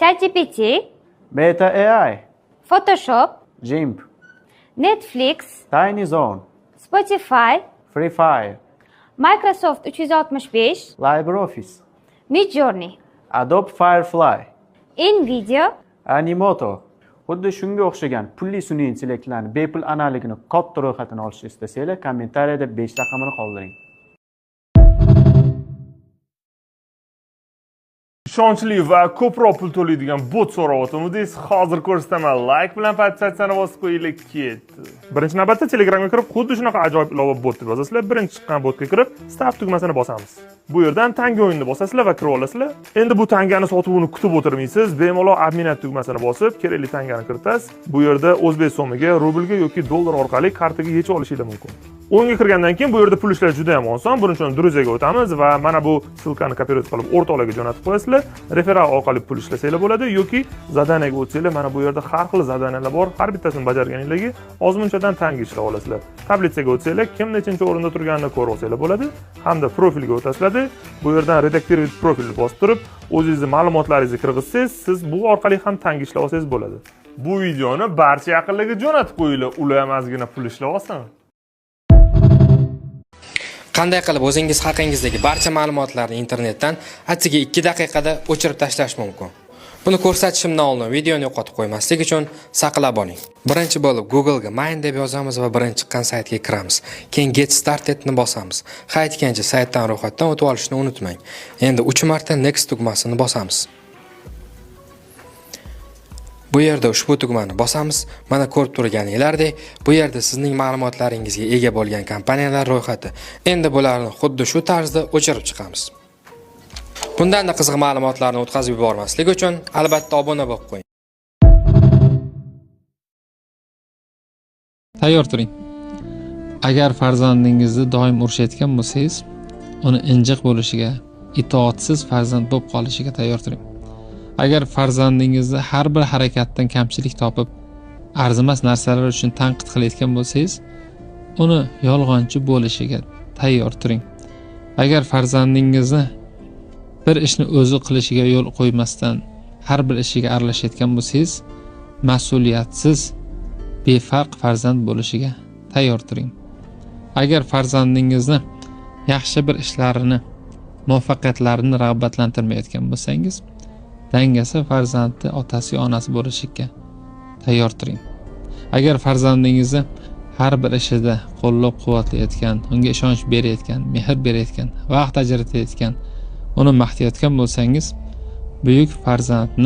ChatGPT, Meta AI, Photoshop, GIMP, Netflix, Tiny Zone, Spotify, Free Fire, Microsoft 365, LibreOffice, Midjourney, Adobe Firefly, Nvidia, Animoto. Xuddi shunga o'xshagan pulli sun'iy intellektlarni bepul analogini katta ro'yxatini olishni istasanglar, kommentariyada 5 raqamini qoldiring. Ishonchli va ko'proq pul to'laydigan bot so'rayotgandingiz, hozir ko'rsataman. Like bilan podpisatsiyani bosib qo'yinglar, ketdi. Birinchi navbatda Telegramga kirib, xuddi shunaqa ajoyib ilova bot deb yozasizlar. Birinchi chiqqan botga kirib, start tugmasini bosamiz. Bu yerdan tanga o'yinini bosasizlar va kirib olasizlar. Endi bu tangani sotuvini kutib o'tirmaysiz. Bemalol обменять tugmasini bosib, kerakli tangani kiritasiz. Bu yerda o'zbek so'miga, rublga yoki dollar orqali kartaga yechib olishingiz mumkin. O'yinga kirgandan keyin bu yerda pul ishlash juda ham oson. Buning uchun Друзьяga o'tamiz va mana bu ссылкani kopировать qilib o'rtoqlarga jo'natib qo'yasizlar. Referal orqali pul ishlasanglar bo'ladi yoki zadaniyaga o'tsanglar, mana bu yerda har xil zadaniyalar bor. Har bittasini bajarganinglarga ozmunchadan tanga ishlab olasizlar. Tablitsaga o'tsanglar, kim nechinchi o'rinda turganini ko'rib olsanglar bo'ladi. Hamda profilga o'tasizlar. Bu yerdan redaktirовать profilni bosib turib, o'zingizni ma'lumotlaringizni kirgizsangiz, siz bu orqali ham tanga ishlab olsangiz bo'ladi. Bu videoni barcha yaqinlarga jo'natib qo'yinglar, ular ham ozgina pul ishlab olsin. Qanday qilib o'zingiz haqingizdagi barcha ma'lumotlarni internetdan atigi 2 daqiqada o'chirib tashlash mumkin? Buni ko'rsatishimdan oldin videoni yo'qotib qo'ymaslik uchun saqlab oling. Birinchi bo'lib Google ga Mine deb yozamiz va birinchi chiqqan saytga kiramiz. Keyin Get Started ni bosamiz. Ha aytgancha saytdan ro'yxatdan o'tib olishni unutmang. Endi 3 marta Next tugmasini bosamiz. Bu yerda ushbu tugmani bosamiz. Mana ko'rib turganinglardek, bu yerda sizning ma'lumotlaringizga ega bo'lgan kompaniyalar ro'yxati. Endi bularni xuddi shu tarzda o'chirib chiqamiz. Bundan-da qiziq ma'lumotlarni o'tkazib yubormaslik uchun albatta obuna bo'lib qo'ying. Tayyor turing. Agar farzandingizni doim urishayotgan bo'lsangiz, uni injiq bo'lishiga, itoatsiz farzand bo'lib qolishiga tayyor turing. Agar farzandingizni har bir harakatdan kamchilik topib, arzimas narsalar uchun tanqid qilayotgan bo'lsangiz, uni yolg'onchi bo'lishiga tayyor turing. Agar farzandingizni bir ishni o'zi qilishiga yo'l qo'ymasdan har bir ishiga aralashayotgan bo'lsangiz, mas'uliyatsiz, befarq farzand bo'lishiga tayyor turing. Agar farzandingizni yaxshi bir ishlarini, muvaffaqiyatlarini rag'batlantirmayotgan bo'lsangiz, dangasa farzandni otasi onasi bo'lishiga tayyor turing. Agar farzandingizni har bir ishida qo'llab-quvvatlayotgan, unga ishonch berayotgan, mehr berayotgan, vaqt ajratayotgan, uni maqtayotgan bo'lsangiz, buyuk farzandni